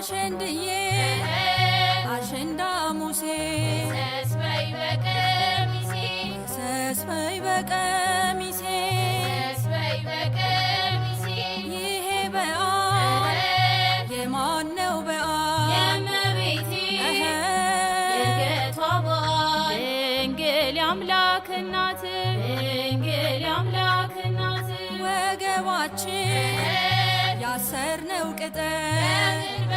አሸንድዬ አሸንዳ ሙሴ። ፈሰስ በይ በቀሚሴ። ፈሰስ በይ በቀሚሴ። ፈሰስ በይ በቀሚሴ። ይሄ በዓል የማነው በዓል? የእመቤቴ እኸ። የእርገቷ በዓል። ድንግል የአምላክ እናት፣ ድንግል የአምላክ እናት። ወገባችን ያሰርነው ቅጠል። በምን